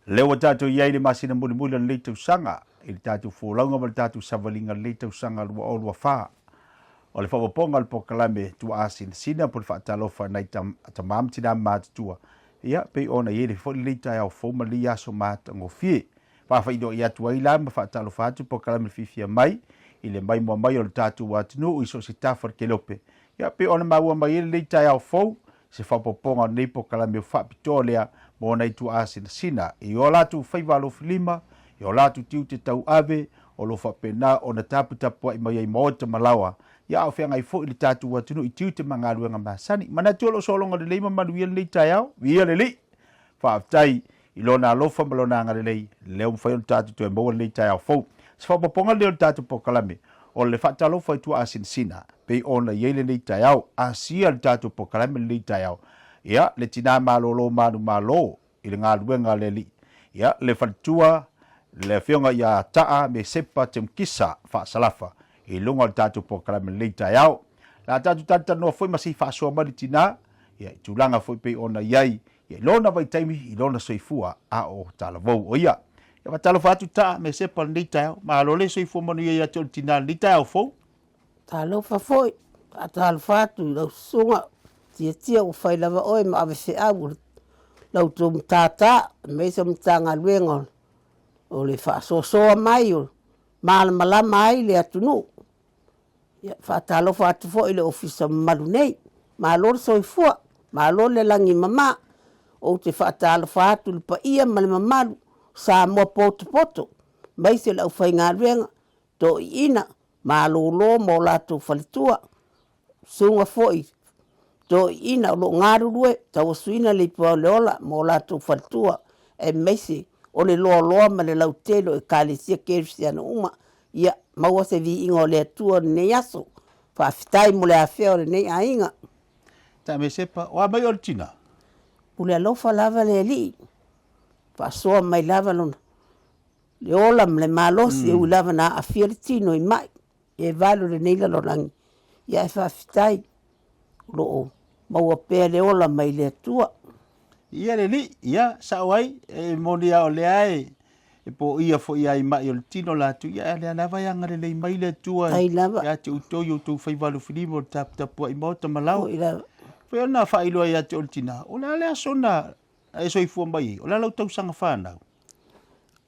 Lea ua tatou i ai i le masina mulimuli o lenei tausaga, i le tatou folauga ma le tatou savaliga i lenei tausaga 2024. O le faaopoopoga o le polokalame Tuaasinasina po o le faatalofa i nai tama ma tina matutua, ia, pei ona i ai foi lenei taeao fou ma lenei aso matagofie. Faafeiloai atu ai la ma faatalofa atu le polokalame fiafia mai i le maimoa mai o le tatou atunuu i so o se tafa o le kelope. Ia, pei ona maua mai ai lenei taeao fou, se faaopoopoga o lenei polokalame faapitoa lea mo nai tuaasinasina i o latou faiva alofilima, i o latou tiute tauave, o lo o faapena ona taputapuai mai ai maota ma laoa, ia a o feagai foi le tatou atunuu i tiute ma galuega masani. Manatu o lo o sologa lelei ma manuia lenei taeao. Viia le Alii! Faafetai i Lona alofa ma Lona agalelei, lea ua mafai ona tatou toe maua lenei taeao fou. Se faaopoopoga lenei o le tatou polokalame, o le faatalofa i tuaasinasina, pei ona i ai lenei taeao. Asia le tatou polokalame lenei taeao. Ia, le tina malolo manumalo i le galuega a le Alii. Ia, le faletua, le afioga ia Taa Mesepa Temkisa Faasalafa i luga o le tatou polokalame lenei taeao. La tatou talatalanoa foi ma se i faasoa mai le tina, ia, i tulaga foi pei ona i ai Ia i lona vaitaimi, i lona soifua, a o talavou o ia. Ia faatalofa atu Taa me Sepa lenei taeao. Malo le soifua manuia ia te oe le tina lenei taeao fou. Talofa foi, faatalofa atu i lau susuga Tiatia ua fai lava oe ma ave feau o la outou matata aemaise o Matagaluega o le faasoasoa mai o malamalama ai le atunuu. Ia, faatalofa atu foi i le Ofisa mamalu nei. Malo le soifua, malo le lagi mama. Ou te faatalofa atu i le paia ma le mamalu o Samoa potopoto, aemaise o le aufaigaluega toeaiina, malolo ma o latou faletua, susuga foi toeaiina o lo o galulue tauasuina le ipu o le ola ma o latou faletua, aemaise o le loaloa ma le lautele o Ekalesia Kerisiano uma. Ia maua se viiga o le Atua i lenei aso. Faafetai mo le afea o lenei aiga. Taamesepa, o a mai o le tina? Pule alofa lava le Alii, faasoa mai lava lona le ola ma le malosi, e ui lava na aafia le tino i mai e valu lenei lalolagi, ia ae faafetai o lo o maua pea le ola mai le Atua. Ia le Alii, ia sao ai, e moni lava o lea e e poia foi ai mai o le tino latou, ia lea lava e agalelei mai le Atua ia te outou i outou faiva alofilima o le taputapuai maota ma laoa. Foi ona faailoa ia te oe le tina, o le a le aso na e soifua mai ai, o le a lau tausaga fanau?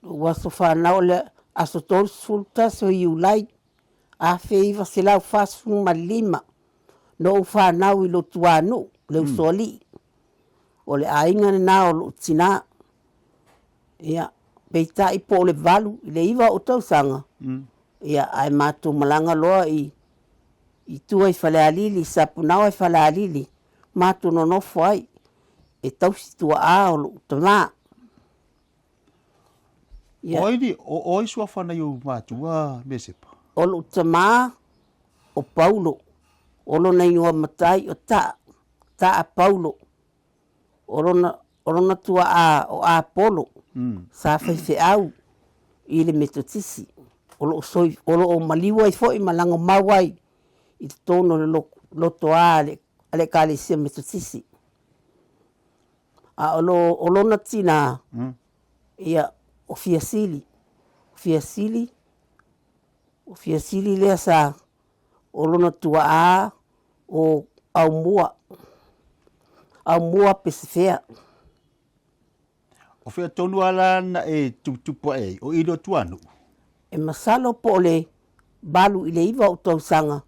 Lou aso fanau o le aso 31 o Iulai 1945, na ou fanau i Lotuanuu, le Usoalii. O le aiga lena o lou tina. Ia, peitai po o le 8 i le 9 o ou tausaga, ia, ae matou malaga loa i i tua i Falealili, i Sapunaoa i Falealili, matou nonofo ai e tausi tuaa o lou tama. Ia. O ai ni, o ai suafa nai ou matua, Mesepa? O lou tama o Paulo, o lona igoa matai o Taa, Taa Paulo. O lona, o lona tuaa o Apolo, sa faifeau i le Metotisi, o lo o soi, o lo o maliu ai foi ma lagomau ai i totonu o le lotoa a le, a le Ekalesia Metotisi. A o, lo, o lona tinā, ia, o Fiasili, o Fiasili, o Fiasili lea sa O lona tuaa o Aumua, Aumua Pesefea. O fea tonu a la na e tuputupu ae ai, o i le Otuanuu? E masalo po o le 8 i le 9 ou tausaga,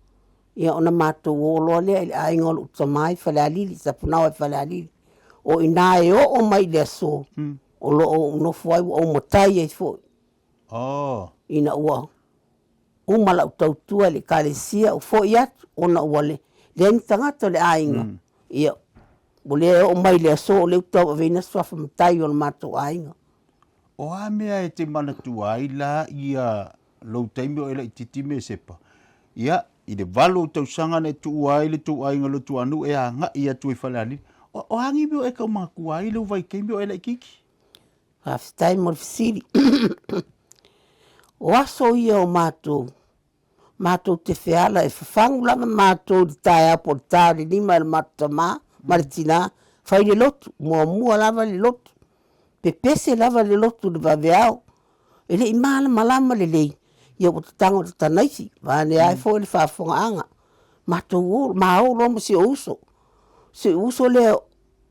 ia ona matou o loa lea i le aiga o lou tama i Falealili, Sapunaoa i Falealili. O i ina e oo mai i le aso, o lo o ou nofo ai, ua ou matai ai foi. Oh. Ina ua uma lau tautua i le Ekalesia ou foi atu ona ua leai ni tagata o le aiga, ia, ua le oo mai i le aso o lea ua tauaveina suafa matai o le matou aiga. O a mea e te manatua ai la ia lou taimi o e laitiiti Mesepa? Ia, i le 8 ou tausaga na e tuua ai le tou aiga Lotuanuu e agai atu ai i Falealili, o, o a ni mea o e tau manatua ai lou vaitaimi o e laitiiti? Faafetai mo le fesili. O aso ia o matou, matou te feala, e fafagu lava matou i le taeao po o le ta o le lima e le matou tama ma le tina, fai le lotu, muamua lava le lotu. Pepese lava le lotu i le vaveao, e le i malamalama lelei, ia ua tataga o le tatanaisi, vaeane ai foi le faafofogaaga. Matou o, ma o loa ma si ou uso, si ou uso lea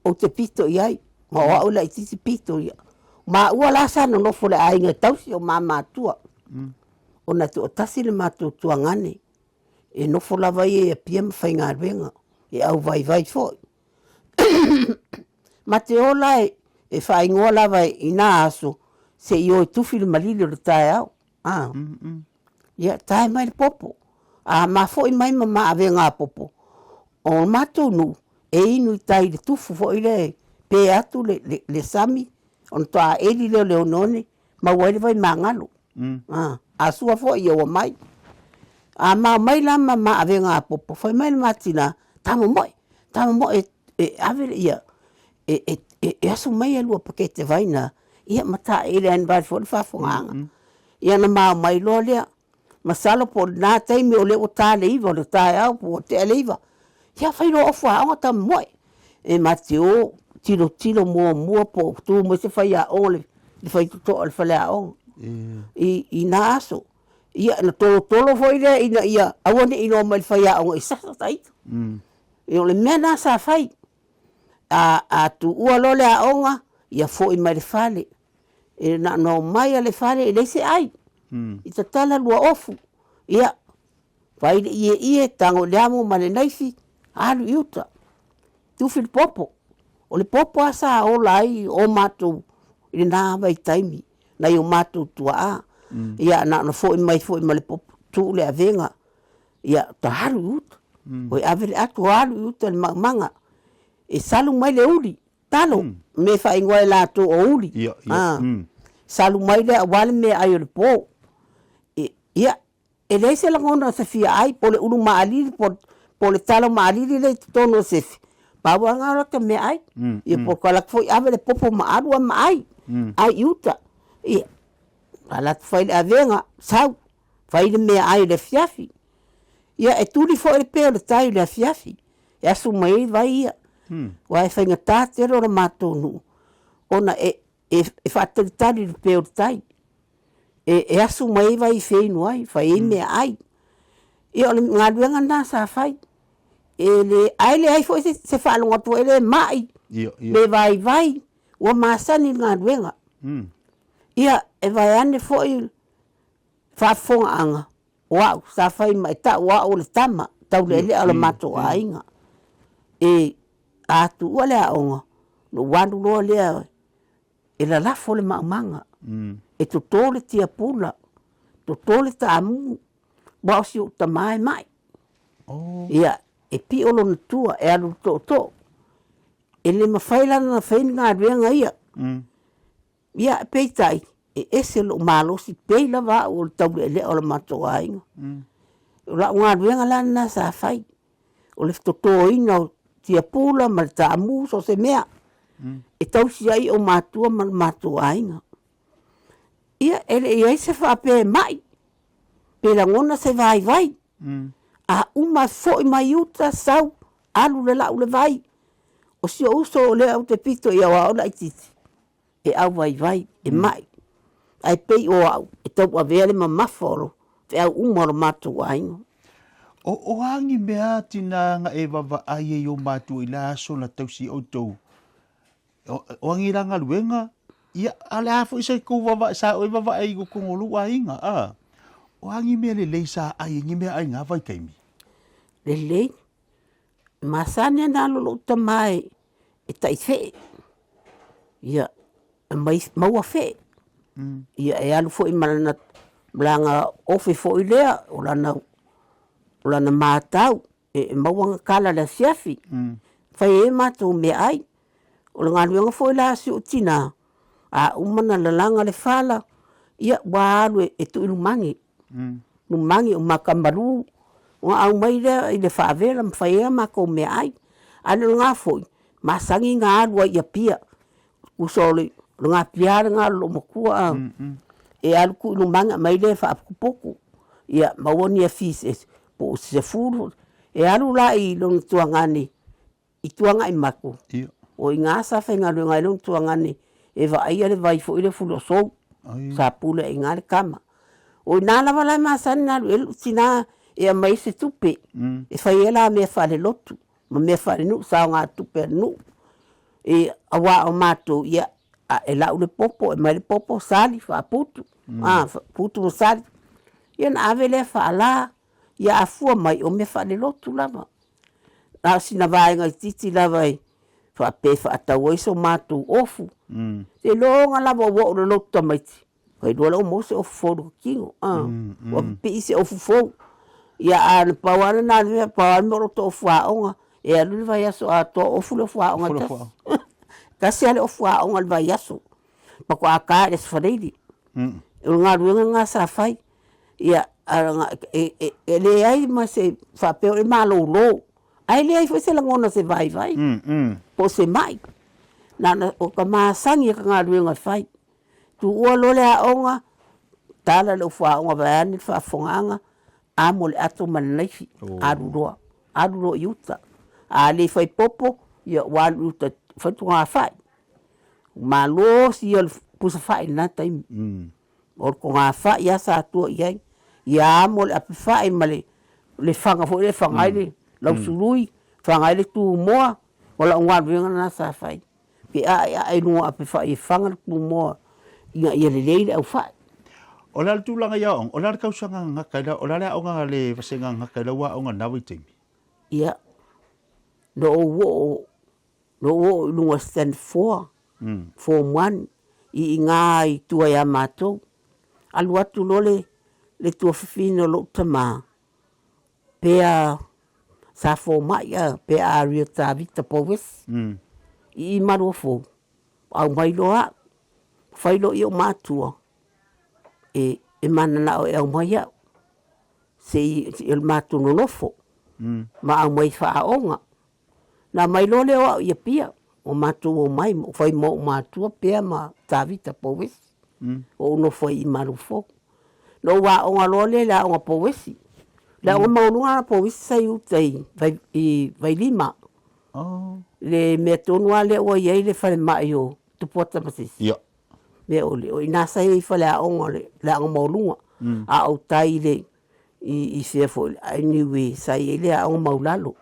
ou te pito i ai, ma o au e laitiiti pito ia. Maua la sa nonofo i le aiga e tausi o ma matua, ona e toatasi le matou tuagane, e nofo lava ia i Apia ma faigaluega, e auvaivai foi. Ma te o la e faaigoa lava i na aso, se i o e tufi le malili o le taeao. A. Ia, tae mai le popo. A ma foi mai ma ma avega a popo, o le matou nuu, e inu i tai i le tufu foi lea e pe atu le, le, le sami, ona toa eli lea o le oneone, maua ai le vai magalo. A, a sua foi ia ua mai. A ma omai la ma ma avega a popo, fai mai le ma tina, tamomoe, tamomoe e ave le ia, e, e, e, e asu mai e lua pakete vai na, ia ma taele ane vai foi le faafofogaaga. Ia ona ma omai loa lea, masalo po o lena taimi o lea ua ta le 9 o le taeao po ua tea le 9, ia fai loa ofu aoga tamomoe. E ma te o tilotilo muamua po o tu mai se faiaoga le, le faitotoa o le faleaoga i, i na aso. Ia, na tolotolo foi lea ina ia aua ne i iloa mai le faiaoga i sasa ta ita. Ia, o le mea lena sa fai. A, a tuua loa le aoga, ia foi mai le fale. E na ona omai lava i le fale e leai se ai. I tatala lua ofu. Ia, fai le ieie, tago i le amo ma le naifi, alu i uta. Tufi le popo. O le popo lava sa ola ai o matou i lena vaitaimi, nai o matou tuaa. Ia na ona foi mai foi ma le popo, tuu le avega, ia ta alu i uta. Oi ave le ato alu i uta i le maumaga. E salu mai le uli, talo, mea e faaigoa e latou o uli. Ia, ia. Salu mai lea aua le meaai o le po. Ia, e leai se lagona o se fia ai, po o le ulu maalili, po, po o le talo maalili lea i totonu o le sefe, pau lava lena o lata meaai. Ia po o lata foi ave le popo ma alu lava ma ai, ai i uta. Ia, alu atu fai le avega, sau, fai le meaai i le afiafi. Ia, e tuli foi le pea o le tai i le afiafi, e asu mai ai vai ia. Aua e faigata tele o le matou nuu, ona e, e, e faatalitali i le pea o le tai. E, e asu mai ai vai e feinu ai, fai ai meaai. Ia o le galuega lena sa fai. E le, ae leai foi se, se faalogo atu foi lea e mai, Ia, ia. le vaivai, ua masani i le galuega. Ia, e vaeane foi faafofogaaga, o au sa fai ma e tau o au o le tama taulealea o le matou aiga. E a tuua le aoga, ona ou alu loa lea e lalafo le maumaga, e toto le tiapula, toto le taamu, aua o si ou tama e mai. Ia, e pio lona tua, e alu i le tootoo. E le mafai la ona fai ni galuega ia. Ia, peitai, e ese lou malosi, pei lava au o le taulealea o le matou aiga. O lau galuega la lena sa fai, o le totoina o tiapula ma le taamu, so o se mea, e tausi ai ou matua ma le matou aiga. Ia, e le i i ai se faapea e mai, pe lagona se vaivai. A uma foi mai uta, sau, alu le lau le vai. O si ou uso o lea ou te pito i au o laitiiti, e auvaivai, e mai. Ae pei o au e tauavea le mamafa o lo feau uma o lo matou aiga. O, o a ni mea tina na e vavaai ai o matua i la aso na tausi outou? O, o a ni la galuega, ia, a o le a foi sa kou vavaai, sa oe vavaai i totonu o lou aiga, a? O a ni mea lelei sa ai, ni mea ai na vaitaimi? Lelei, masani ana alu lou tama e, e taifee. Ia, e mai, maua fee. Ia, e alu foi ma lana, lana ofe foi lea, o lana, o lana matau, e, e maua ana kala i le afiafi. Fai ai matou meaai. O le galuega foi la a si ou tina, a uma ona lalaga le fala, ia ua alu e, e tuu i lumagi. Lumagi o makamalu, ona aumai lea i le faavela ma fai ai a matou meaai. A o lena foi, masani ona alu ai i Apia, tusa o le napia lena o le loomatua a. E alu tuu i lumagi aumai lea e faaputuputu, ia maua ni afi po o se 10. E alu la i lona tuagane i Tuagaimako, o i ina sa faigaluega ai lona tuagane. e vaaia le vai foi lea Fuluasou, sa pule ai i ina le tama. O ina lava la e masani ona alu i ai lou tina e aumai ai se tupe e fai ai la mea faalelotu ma mea faalenuu, saogatupe a le nuu. E, aua o matou, ia, e lau le popo, e aumai le popo sali faaputu, putu ma sali. Ia ona ave lea faala, ia a fua mai, o mea faalelotu lava. Na o sina vaega itiiti lava e faapea e faatau ai so matou ofu. Seiloga lava ua oo i le lotu tamaiti, faailoa lea ua maua se ofu fou i le tino. Ua pipii se ofu fou. Ia a na pau lava lena o le mea, pau lava le mea o lo o ofu aoga, e alu le vaiaso atoa o ofu le ofu aoga e tasi. Tasi lava le ofu aoga i le vaiaso, faatoa ta i le Aso Faraile. O le galuega lena sa fai. Ia, e leai ma se faapea e malolo, ae leai foi se lagona o se vaivai po o se mai. Na ona o ta masani i ka galuega e fai. Tuua loa le aoga, tala le ofu aoga vaeane le faafofogaaga, amo le ato ma le naifi, alu loa, alu loa i uta. A le fai popo, ia ua alu i uta e fai le togafai. Malosi ia o le pusa fai i lena taimi. O le togafai lava sa tua i ai. Ia amo le ape fai ma le faga foi lea e faga ai le lausului, faga ai le tumoa, o lau galuega lena sa fai. Pe ae ae i luga o ape fai e faga le tumoa ina ia lelei le aufai. O le a le tulaga i aoaoga? O le a le tausaga gagata i lau, o le a le aoga a le vasega gagata i lau aoga i lena vaitaimi? Ia, na ou oo, na ou oo i luga standard four, form one, i ina i tua ia matou. Alu atu loa le, le tuafafine o lou tama, pea sa fomai a, pe Aria Tavita Powesi, i i Maluafou, aumai loa au, fai loa i ou matua, e mananao e aumai au, se i o le matou nonofo, ma aumai faaaoga. Na aumai loa lea o au i Apia, ua matou omai, fai ma ou matua Pea ma Tavita Powesi, ou nofo ai i Maluafou. Na ou aoga loa lea i le aoga Powesi. Le aoga maualuga lena Powesi sa i uta i Vailima. Le mea tonu lava lea ua i ai le falemai o Tupua Tamasese. Mea o le, o i ina sa i ai faleaoga o le aoga maualuga. A o tai i le, i fea foi, anyway, sa i ai le aoga maualalo.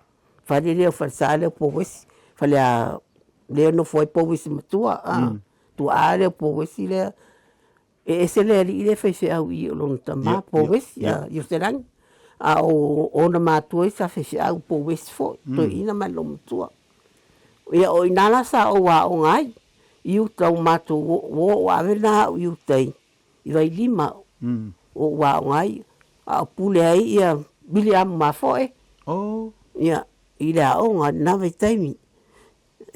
Fale lea o falesa lea o Powesi, fale a, lea e nofo ai Powesi matua, tuaa lea o Powesi lea. E ese le alii lea e faifeau i i o lona tama Powesi, Ioselani. A o ona matua ia sa faifeau Powesi foi, toeaina ma le loomatua. Ia o i ina la sa ou aoga ai, i uta ua matou o, ua ave lena au i uta i Vailima o ou aoga ai, a o pule ai ia Viliamu Mafoe ia, i le aoga i lena vaitaimi.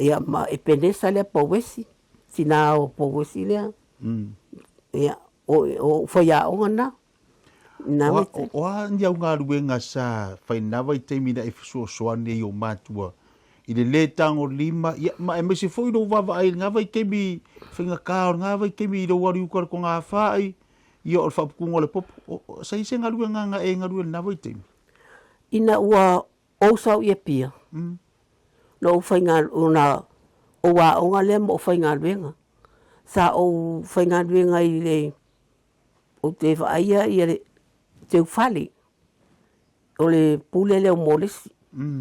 Ia ma Epenesa lea Pouesi, tina o Pouesi lea. Ia, o ou faiaoga na. Na o, o a ni au galuega sa fai na vaitaimi na e fesoasoani ai i ou matua i le lē tagolima, ia, ma aemaise foi lou vaavaai i lena vaitaimi faigata o lena vaitaimi i lou alu i uta i le togafai, ia o le faaputuga o le popo. O, o, sa i ai se galuega na e galue i lena vaitaimi? Ina ua ou sau i Apia, na ou faigaluega, ou aoga lea ma ou faigaluega. Sa ou faigaluega i le, ou te vaaia ia le teufale, o le pule lea o Molesi,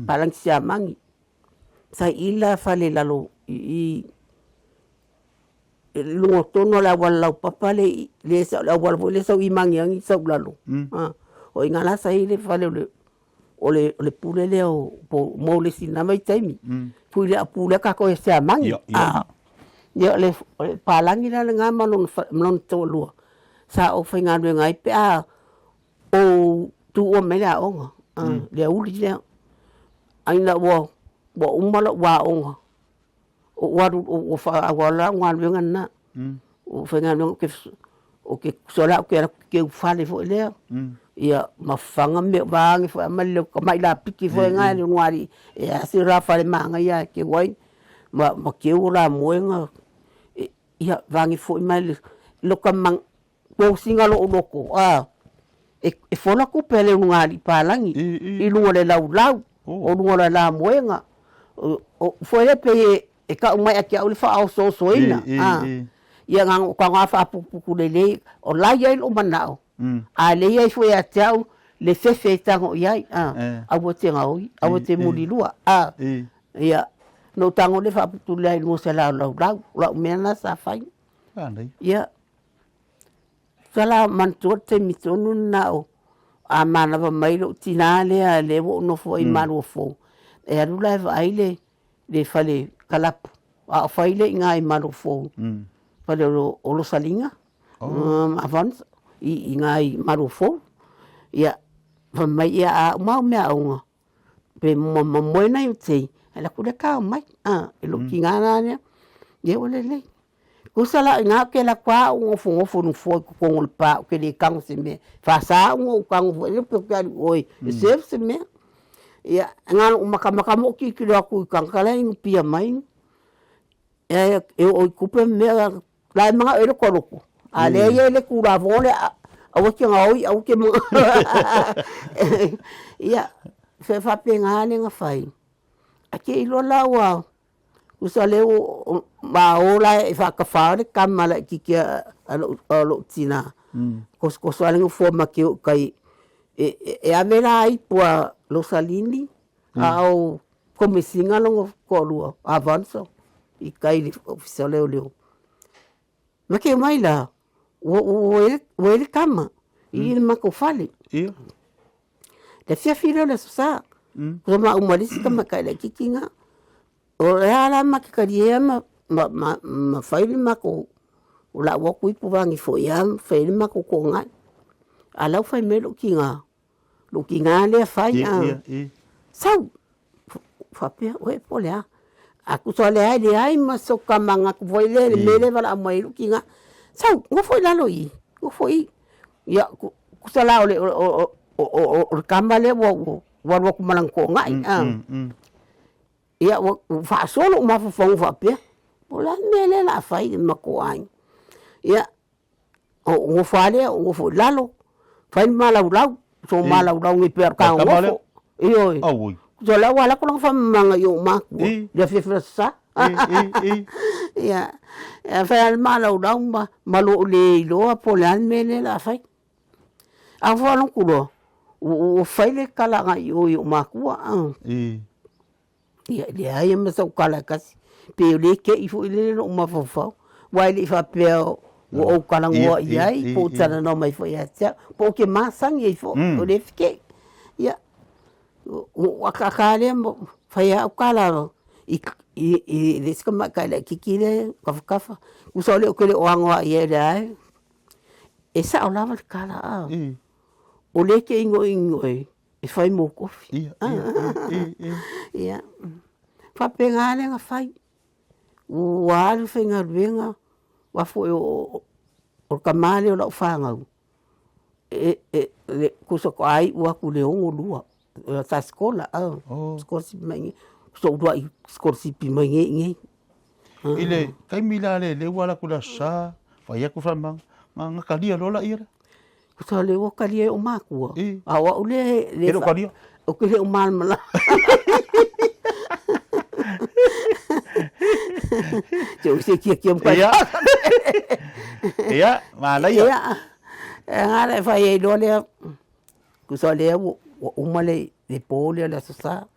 palagi siamagi. Sa i i la fale i lalo i i i luga tonu o le auala laupapa le i le le auala foi lea e sau i Magiagi sau i lalo. O i ina la sa i ai le fale o le o le, o le pule lea o po Molesi i lena vaitaimi. Pui lea pule tatou e siamagi. Ia, ia. Ia o le, o le palagi la lena ma lona, ma lona toalua sa ou faigaluega ai pe a ou tuua mai le aoga, le aoauli lea. Ae ina ua, ua uma lou aoga, ou alu ua faaauau lau galuega lena. Ua faigaluega ou te, ou te tusa la ou te alu atu ou te teu fale foi lea, ia ma fafaga mea vaeane foi ma le tamai lapiki foi lena i le ulugalii e a se la fale manaia e teu ai ma, ma teu o lamoega, ia vaeane foi ma le lota tosiga lou loto, a, e fola tupe a le ulugalii palagi i luga o le laulau, o luga o le lamoega, o foi lea pei e. e tau mai ia te au le faaosoosoina, a. Ia na ona ou tago lava faaputuputu lelei, o la e i ai lou manao, a o lea e i ai foi ia te au le fefe e tago i ai, a, aua e te gaoi, aua e te mulilua, a. Ia, ona ou tago lea faaputu lelei i luga o se laolaulau, o lau mea lena sa fai. Ia, Tusa la manatua le taimi tonu lena o a manava mai lou tina lea lea ua ou nofo ai i Maluafou, e alu la e vaai le le fale kalapu a o fai lea i ina i Maluafou, fale o Losaliga ma Avance i ina i Maluafou. Ia, fai mai, ia a uma au meaaoga, pe moe nai o tei, alu atu lea tao mai, i lou tina la lea. Ia ua lelei. Tusa la o i ina ou te alu atu lava ou nofonofo i le nofoa i totonu o le pa ou te le tago i se mea. E faasa ona ou tago foi lea pe ou te alu i o e serve se mea. Ia, na ona ou matamata ma ou tilotilo atu i tagata la e inupia mai, e oo i tupe ma mea, la e manao i ai lota loto, a o lea e i ai le Tulafono lea, aua e te gaoi, aua e te Ia, e faapena le na fai, ae te i loa la ua Tusa lea ua ma o la e faatafa le tama laitiiti a lou tina, tosotoso lava le nofoa ma te o i tai e ave la ipu a Losalini a o Komesina lona toalua o Avanso i tai i le Ofisa o Leoleo. Ma te omai la, ua i ai le tama i le matou fale. Le afiafi lea o le Aso Sa, ua maua ma le isi tamaitai laitiiti lena. O le a la ma te talia ma fai le matou, o lau atu ipu vagi foi lava ma fai ai le matou togai. A o la e ua fai mai lou tina, lou tina lea fai a, sau, faapea, uē po o le a. A tusa o lea e leai ma sota manatu foi lea i le mea lea e valaau mai ai lou tina, sau, nofo i lalo i i, nofo i i. Ia, tusa la o le tama lea ua alu atu ma lana togai a. Ia ua faasoa lou mafaufauga faapea, po o le a le mea lea o le a fai i le matou aiga. Ia, ou nofo lava lea ou nofo i lalo, fai le malaulau, sou malaulau nei pei o le tagogofo. Ioe. Auoi. Tusa o la ua alu atu lana faamamaga i ou matua, i le afiafi o le Aso Sa. Ia, fai lava le malaulau ma lou le iloa po o le a le mea lea o le a fai. A ou faalogo loa, ua fai le tala agai i o i ou matua. Ia e leai lava ma sau tala e tasi, pe o lea e te i foi lele lou mafaufau, aua e le i faapea ua ou talanoa i ai po o talanoa mai foi ia te au, po ou te masani ai foi, o lea e feke'i. Ia, ona ou ataata lava lea ma fai lava au tala i le isi tamaitai laitiiti lea e tafatafa. Tusa o lea ou te le o ano lava i ai o lea lava e sao lava le tala a. O lea e te igoigo e fai mou kofi. Ia, faapena lea na fai. Ua alu faigaluega, aua foi o le tama lea o lau fanau, tusa faatoa iu atu i le 62, sa sikola, sikolasipi mai i inei, sa uluai sikolasipi mai nei i inei. I le taimi la lea ua alu atu i le Aso Sa, fai atu le faamamaga, na talia loa lea. Tusa o lea ua talia e ou matua, a o au lea e le o talia. Ou te le o malamalama. Te o se kia kia mkai. Ia. Ia, manaia. Ia. E ngā le whai e iloa lea, tusa o lea ua uma le po lea o le Aso Sa,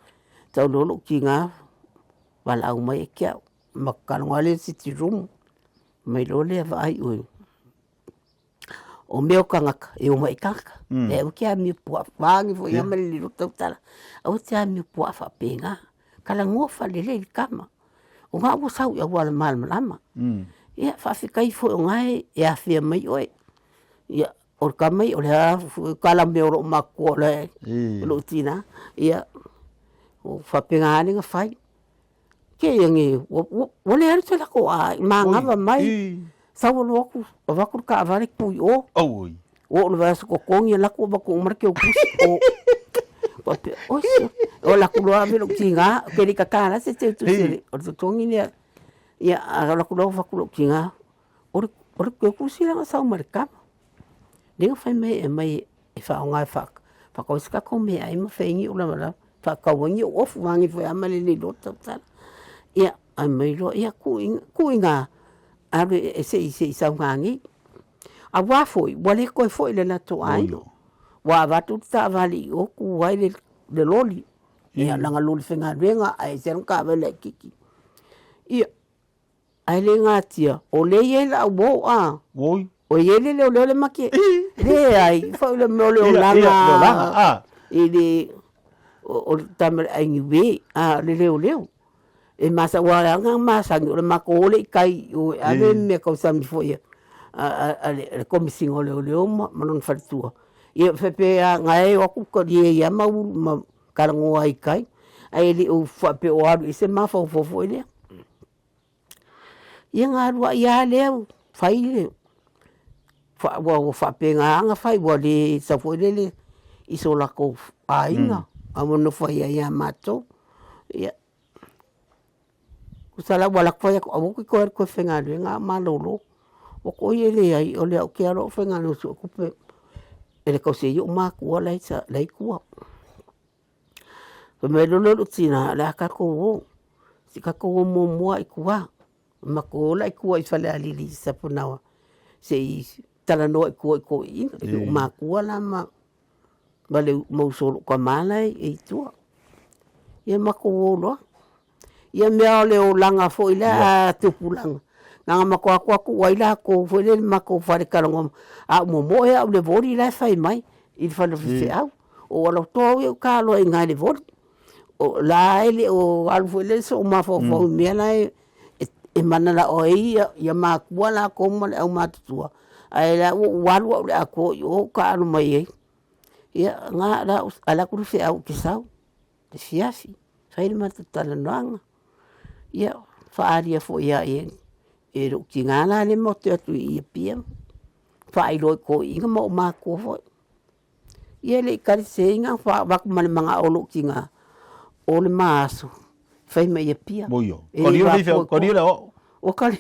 tau loa lou tiga, valaau mai ia te au, ma tago lava lea i le sitting room, mai loa lea vaai oe. O mea o tagata, e omai i tagata. E aua te amio puaa, vaeane foi lava ma le lilo tautala, aua te amio puaa faapena. Talanoa faalelei i le tama, o na ua sau i auala malamalama. Ia faafetai foi o na e afea mai oe. Ia o le tama ia, o le a foi le tala mea o lou matua o lou tina, ia ua faapena lava ona fai. Te i ane ua le alu se latou manava mai, sau alu atu, avatu le taavale tu i o. Auoi. Ua oo i le vaiaso totogi alu atu avatu uma le teutusi. Faapea, oi, o alu atu loa ave lou tiga, ou te le i tatala se teutusi o le totogi lea. Ia alu atu loa avatu i lou tina, o le teutusi lea na sau ma le tama. Lea na fai mai e aumai e faaaoga e faatau ai se tatou meaai ma fai ai ni ou lavalava, faatau ai ni ou ofu vaeane foi lava ma le le iloa tautala. Ia Ae mai loa, ia tuu i ina, alu se i sauga nei. Aua foi ua le toe foi i le latou aiga, ua avatu le taavale i o tu ai le loli, ia lana loli faigaluega ae ese lana taavale laititi. Ia, ae le natia, o lea e i ai lau uo a, o i ai le leoleo lea ma te, leai, foi le mea o le olaga i le, o le tama i le aigive, a o le leoleo. E masa, aua e ala ona masani o le matou o lea i tai i o e ave mea tausami foi a le Komesina o Leoleo ma lona faletua. Ia faapea na e o atu talie ai lava ma talanoa ai i tai, ae le o faapea o alu i ai se mafaufau foi lea. Ia na alu ai lava lea fai le, ua faapena ona fai ua le sau foi lele i so latou aiga, ae ua nofo ai lava ia matou. Ia, tusa la ua alu atu fai atu aua e te toe alu e faigaluega a o malolo. Ou fai atu, oi e leai o lea ou te alu au e faigaluega e sue tupe e tausi ai ou matua la e i tua. Fai mai loa lea o lou tina, o le a tatou o, se i tatou o muamua lava i tua. Matou o la i tua i Falealili i Sapunaoa se i talanoa i tua i toeaiina, i ou matua la ma uso o lou tama la e i tua. Ia matou o loa. Ia mea o le olaga foi lea a tupulaga, na ona matou o atu lava tuu ai latou foi lea i le matou fale talanoa, a ou momoe au i le voli la e fai mai i le fale o le faifeau. Ou alu atu au ia ou ta loa i ina i le voli. O la e le o alu foi lele sou mafaufau i mea la e mananao ai ia matua latou ma le aumatutua, ae o la ua ou alu au i le atoa i o ou taaalo mai ai. Ia na la ua alu atu le feau ou te sau i le afiafi, fai le matou talanoaga. Ia faaalia foi lava i ai e lou tina la lea matou te o atu i Apia faailoa i toeaiina ma ou matua foi. Ia e le i taliseina na avatu ma le manao o lou tina, o le ma aso e fai mai i Apia. E le Ua kali.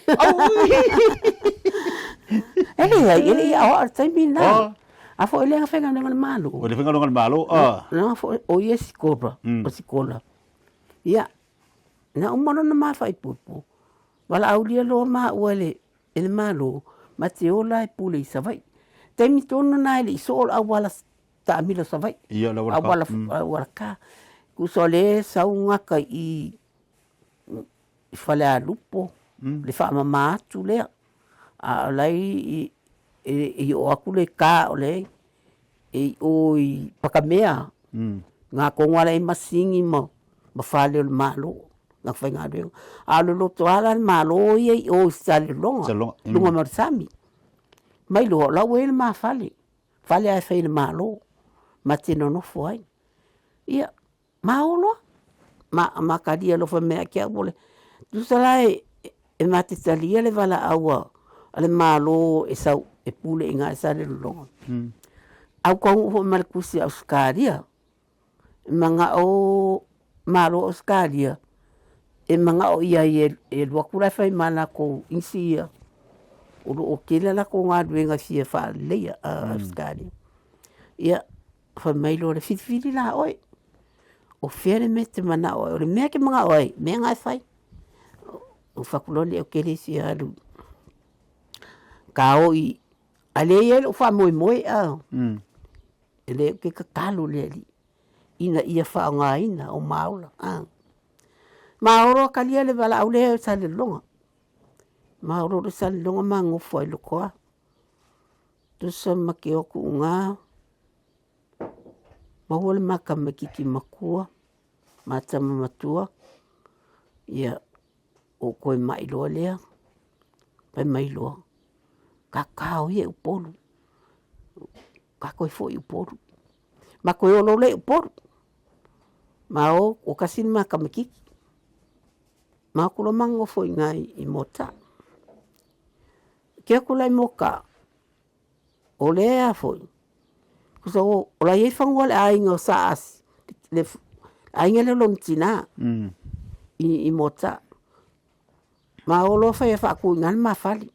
E leai, e le i aoao i le taimi lena. A foi lea na faigaluega i le Malo. O le faigaluega i le Malo, Na foi, o ia sikola, o sikola. Ia, na uma loa ona ma faaipoipo, valaaulia loa maua e le Malo, ma te o la e pule i Savaii. Taimi tonu lena e le i soo le auala taamilo i Savaii. Ia, le auala car. Auala car. Tusa o lea e sau gata i i i Falealupo le faamama atu lea, a o la e i oo atu le car o lea e i o i Patamea, na tonu lava la e i ai masini ma fale o le Malo, tagata faigaluega. A o le lotoa la a le Malo ia e i o i Salelologa, luga mai o le sami. Mai loa o la ua i ai le ma fale, fale lava e fai e le Malo ma te nonofo ai. Ia, ma o loa, ma talia alofa mai ia te au, tusa la e ma te talia le valaau a le Malo e sau e pule i ina i Salelologa. Ae ua taunuu foi ma le tusi a Ausetalia, e manao Malo o Ausetalia e manao i ai e alu atu la e fai ma latou isi ia, o lo o tele a latou galuega e fia faaleleia a Ausetalia. Ia fai mai loa lea, filifili la oe, o fea le mea e te manao ai, o le mea e te manao ai, o le mea lena e fai. Ou fai atu loa lea, ou te le fia alu kaoi, a o lea e i ai lou faamoemoe e le, ou te tatalo i le Alii ina ia faaaogaina o ma ola. Ma o loa talia le valaau lea i Salelologa, ma o loa i Salelologa ma nofo ai i Lotoa. Tusa ma te o atu i ina, maua le ma tamaititi matua, ma tama matua, ia ou toe mai loa lea, fai mai loa, tatao ia i Upolu, ta toe foi i Upolu. Ma toe o loa lea i Upolu, ma o, ua tasi le ma tamaititi. Ma o atu loa ma nonofo i ina i Moataa. Ke atu la i Moataa, o lea foi, tusa o la e i ai fanua o le aiga o Saasi, le aiga lea o lona tina i Moataa. Ma o loa fai e faatu i ina le ma fale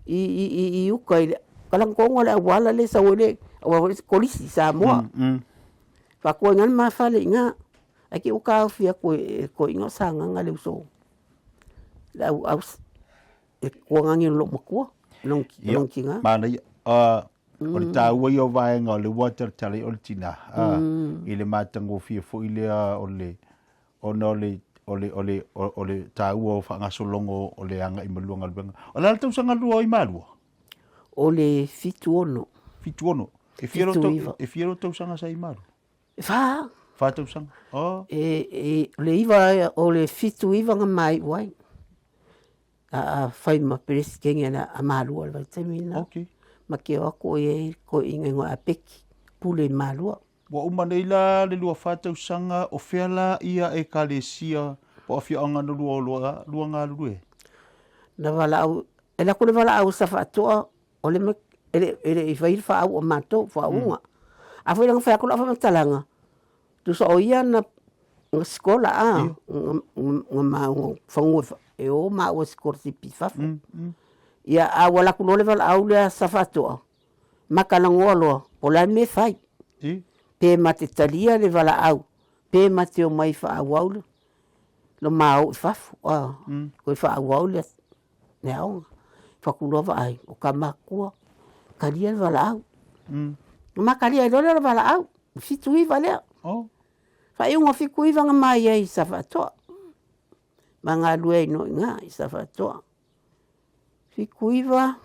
i uta i le talaane tonu lava o le auala lea e sau ai le auala foi lea kolisi i Samoa. Faatu ai i ina le ma fale i ina, ae te i ua taofi atu e toeaiina o Sagaga le uso. Le auau e kuagagi o lou matua, lona Ia, tina. Manaia. O le taua ia o vaega o le ua talatala ai o le tina, i le matagofie foi lea o le ona o le o le o le o le taua o faagasologa o le agai ma lua galuega. O le a le tausaga lua o i Malua? O le 76. 76. E fia lou 79. E fia lou tausaga sa i Malua? E 4. 4 tausaga. Oh. E, o le 9, o le 79 na maiu ai. A fai ma peresetene a a Malua i le vaitaimi lena. Okay. Ma ke o atu o i ai toeaiina igoa ia Peki, pule i Malua. Ua uma nei la le 24 tausaga, o fea la ia ekalesia po o afioaga na lua o lua, lua galulue ai? Na valaau, e alu atu le valaau a Safaatoa, o le ma, e le, e le i faia le faauu a matou, faauuga. A foi la na fai atu lau faamatalaga, tusa o ia na sikola a, na ma fanua e o maua e sikolasipi i fafo. Ia, a ua alu atu loa le valaau lea a Safaatoa, ma talanoa loa, po o le a le mea e fai. Pe ma te talia le valaau, pe ma te omai e faaauau le ma o i fafo, a, toe faaauau le aoga. Fai atu loa vaai, o ta matua, talia le valaau. Na ma talia ai loa lea o le valaau, 79 lea. Faaiuga o 79 na ma i ai i Safaatoa. Ma galue ai loa i ina i Safaatoa. 79,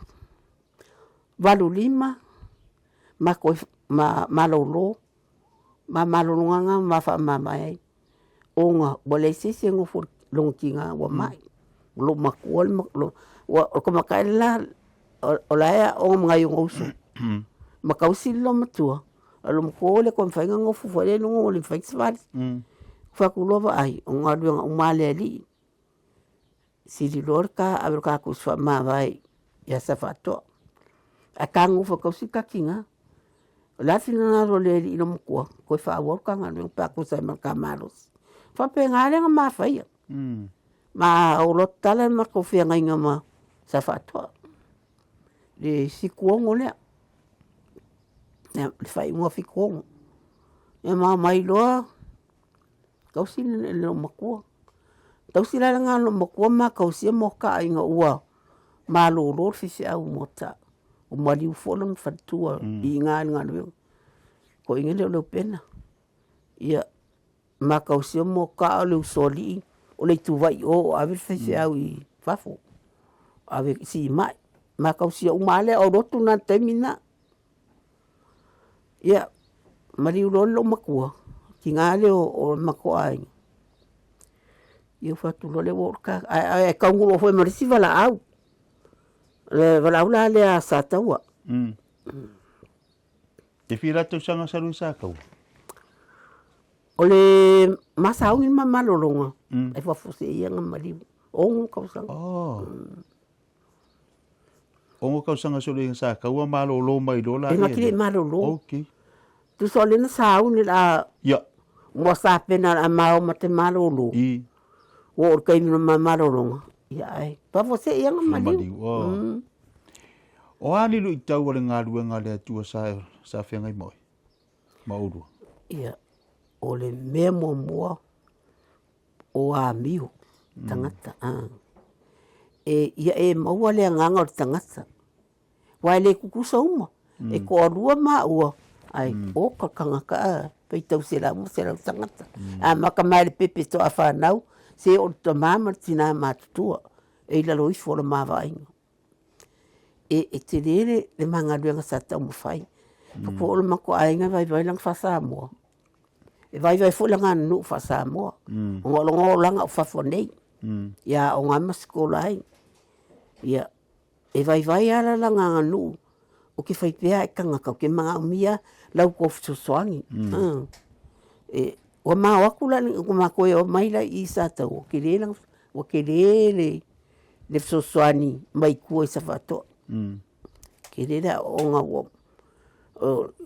85, ma toe ma malolo, ma malologa lena ma faamavae ai, ona ua leai se isi e nofo i lona tina ua mai. O lou matua o le tamaitai le la o la e aooga ma nai ona uso, ma tausi le loomatua, a o le loomatua ua le toe mafai ona nofo foi lea i luga ua le mafai ona savali. Fai atu loa vaai, o galuega uma lava a le alii, sili loa le ta ave o le ta tusi faamavae ia Safaatoa, ae ta nofo e tausi lo ta tina. O le a le finagalo o le alii i lou matua, toe faaauau le ta galuega pe a tusa ai ma le ta malosi. E faapena lea na ma faia. Ma oo loa tatala le matou feagaiga ma Safaatoa, le 76 lea, le faaiuga o le 76. Ia ma omai loa tausi le loomatua. Tausi la le loomatua ma tausia moataa ina ua malolo le faifeau moataa, ua maliu foi lona faletua i ina i le galuega, toeaina lea o Leupena. Ia, ma tausia moataa o le usoalii, o le ituvai i o o ave le faifeau i fafo, ave siimai. Ma tausia uma lava le aulotu na i le taimi lena. Ia, maliu loa le loomatua, tina lea o le matou aiga, ia ou fai atu loa lea ua oo le ta, ae taunuu loa foi ma le isi valaau. O le valaau la lea a Sataua. E fia la tausaga sa alu ai Sataua? O le ma sauni ma malologa, e fafo se ia na maliu, 6 tausaga. Oh. 6 tausaga sa alu ai Sataua malolo mai loa la. E na te le i malolo. Okay. Tusa o lea na sauni la Ia. Ua sapena la ma o ma te malolo. I. Ua oo i le taimi o le malologa, ia ae faafuasei lava na maliu. Maliu, oh. O a ni luitau o le galuega a le Atua sa sa feagai ma oe, ma oulua? Ia, o le mea muamua, o amio tagata. E, ia e maua le agaga o le tagata, aua e le tutusa uma. E toalua maua, ae oka le tagata a, faitau 100 ma 100 tagata. Amata mai lava i le pepe faatoa fanau, seia oo i le tama ma le tina matutua e i lalo ifo o le ma vaaiga. E tele le ma galuega sa taumafai. Faatoa oo le matou aiga e vaivai lana faa-Samoa, e vaivai foi lana aganuu faa-Samoa, ona o lona olaga o fafo nei, ia aoga ai ma sikola ai. Ia, e vaivai lava la lana aganuu, ou te fai pea i tagata ou te manaomia la outou fesoasoani. Ua ma o atu la, ua matou omai la i i Sataua, ua tele lana, ua tele le fesoasoani mai tua i Safaatoa. Tele le aoaoga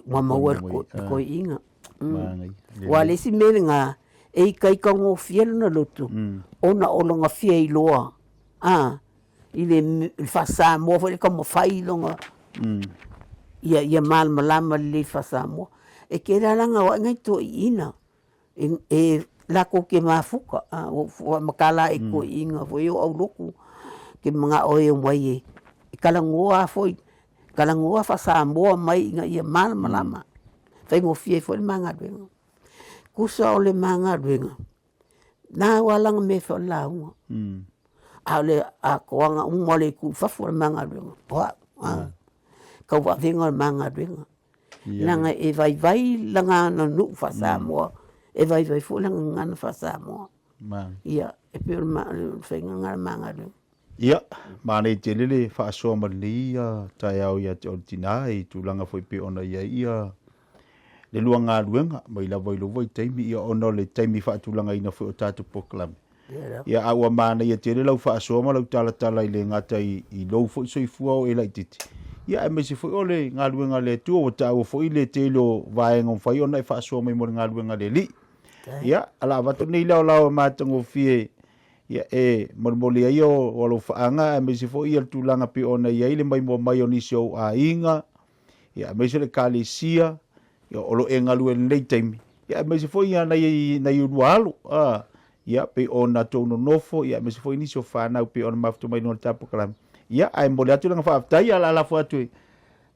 ua maua e le toeaina. Aua o le isi mea lena, e itaita gofie lona loto, ona o lona fia iloa i le faa-Samoa foi lea taumafai lona ia malamalama lelei faa-Samoa. E tele lava la ona o ai nai toeaiina e Lakou te mafuta, a ua ou faamatala i toeaiina foi ia o aulotu, ke manao e omai e talanoa foi, talanoa faa-Samoa mai ina ia malamalama, faigofie ai foi le ma galuega. Tusa o le ma galuega, na ua ala ona mea e fai o le lauga, a o le atoaga uma o le itu i fafo o le ma galuega, o au, tauavega o le ma galuega. Leaga e vaivai lana aganuu faa-Samoa, e vaivai foi lana gagana faa-Samoa. Ia, e pei o le faiga lena o le ma galuega. Ia, manaia tele le faasoa ma lenei taeao ia te oe le tina i tulaga foi pei ona i ai ia le lua galuega mai lava i lou vaitaimi, ia ona o le taimi faatulagaina foi o tatou polokalame. Ia, a ua manaia tele lau faasoa ma lau talatala i le gata i lou foi soifua o e laitiiti, ia aemaise foi o le galuega a le Atua, ua taua foi le tele o vaega ua mafai ona e faasoa mai mo le galuega a le Alii. Ia, o le a avatu lenei laolao matagofie ia e molimoli ai o alofaaga aemaise foi ia le tulaga pei ona i ai le maimoa mai o nisi o ou aiga, ia aemaise o le ekalesia, ia o lo o e galue i lenei taimi, ia aemaise foi ia nai nai ulua alo, a, ia pei ona tou nonofo, ia aemaise foi nisi o fanau pei ona mafuta mai luga o le tapokalame. Ia ae momoli atu le faafetai, ia o le a lafo atu e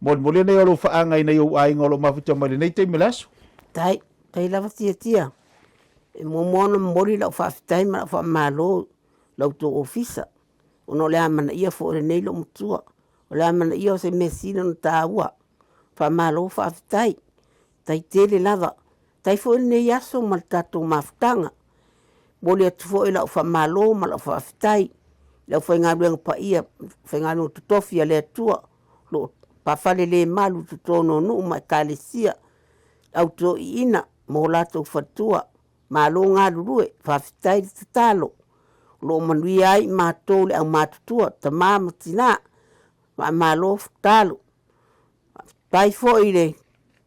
molimoli nei o lou faaga i nai ou aiga o lo o mafuta mai lenei taimi o le aso. Tai, tai lava tiatia. E muamua ona momoli lau faafetai ma lau faamalo i la outou ofisa, ona o le amanaia foi o lenei loomatua. O le amanaia o se mea sili ona taua. Faamalo faafetai. Tai tele lava. Tai foi lenei aso ma le tatou mafutaga. Momoli atu foi lau faamalo ma lau faafetai i le aufaigaluega paia, aufaigaluega totofi a le Atua o lo o paafalelemalu i totonu o nuu ma ekalesia, le au toeaiina ma o latou faletua. Malo galulue, faafetai le tatalo. O lo o manuia ai matou le aumatutua, tama ma tina. Faamalo tatalo. Faafetai foi i le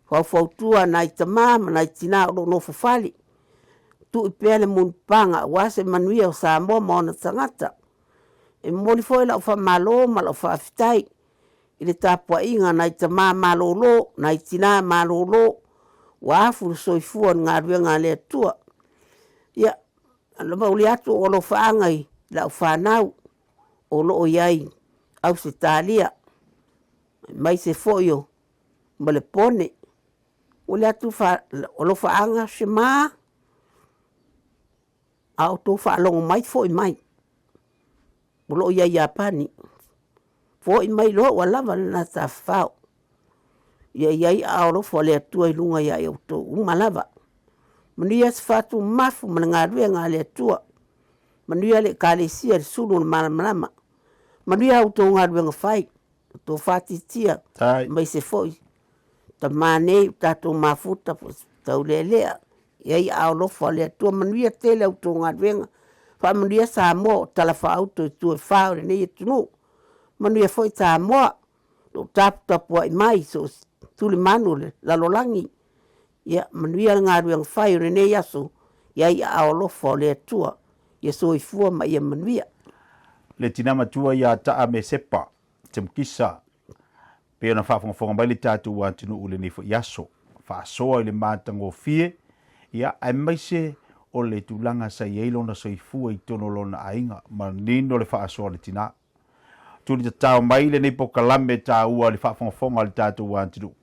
faufautua a nai tama ma nai tina o lo o nofo fale. Tui pea le mulipapaga aua se manuia o Samoa ma ona tagata. E momoli foi lau faamalo ma lau faafetai i le tapuaiga a nai tama malolo, nai tina malolo, ua afu le soifua i le galuega a le Atua. Ia, momoli atu ou alofaaga i lau fanau o lo o i ai Ausetalia, aemaise foi o Malepone. Momoli atu alofaaga Shema, a outou faalogo mai, foi mai. O lo o i ai Iapani. Foi mai loa ua lava lena tafafao. Ia i ai aao alofa o le Atua i luga ia i outou uma lava. Manuia se faatumafu ma le galuega a le Atua. Manuia le Ekalesia le sulu o le malamalama. Manuia a outou galuega fai, outou fatitia, aemaise foi tama nei o tatou mafuta po o taulealea. I ai aao alofa o le Atua. Manuia tele a outou galuega. Faamanuia Samoa o talafaauto i itu e fa o lenei atunuu. Manuia foi Samoa, o lo o taputapuai mai so o se tulimanu o le lalolagi. Ia manuia le galuega fai o lenei aso, i ai aao alofa o le Atua. Ia soifua ma ia manuia. Le tina matua ia Taa Mesepa Temkisa, pei ona faafogafoga mai le tatou atunuu i lenei foi aso, faasoa i le matagofie, ia, aemaise o le tulaga sa i ai lona soifua i totonu o lona aiga, manino le faasoa a le tina. Tuli tatao mai lenei polokalame taua i le faafogafoga a le tatou atunuu.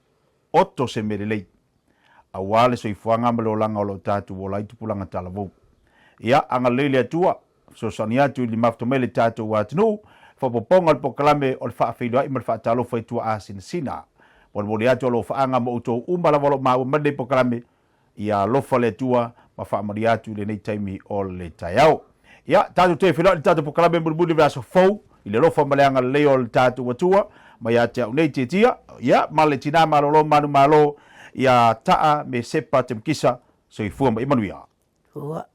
Oto se mea lelei, aua le soifuaga ma le olaga o lo o tatou ola ai tupulaga talavou. Ia, agalelei le Atua, fesoasoani atu i le mafuta mai le tatou atunuu, faaopoopoga o le polokalame o le faafeiloai ma le faatalofa i tuaa sinasina. Molimoli atu alofaaga ma outou uma lava o lo o maua mai lenei polokalame, ia alofa le Atua ma faamanuia atu i lenei taimi o le taeao. Ia, tatou toe feiloai i le tatou polokalame mulimuli o le aso fou, i le alofa ma le agalelei o le tatou Atua, ma ia te au nei Tiatia, ia, ma le tina malolo manumalo, ia Taa Mesepa Temkisa, soifua ma ia manuia. Ua.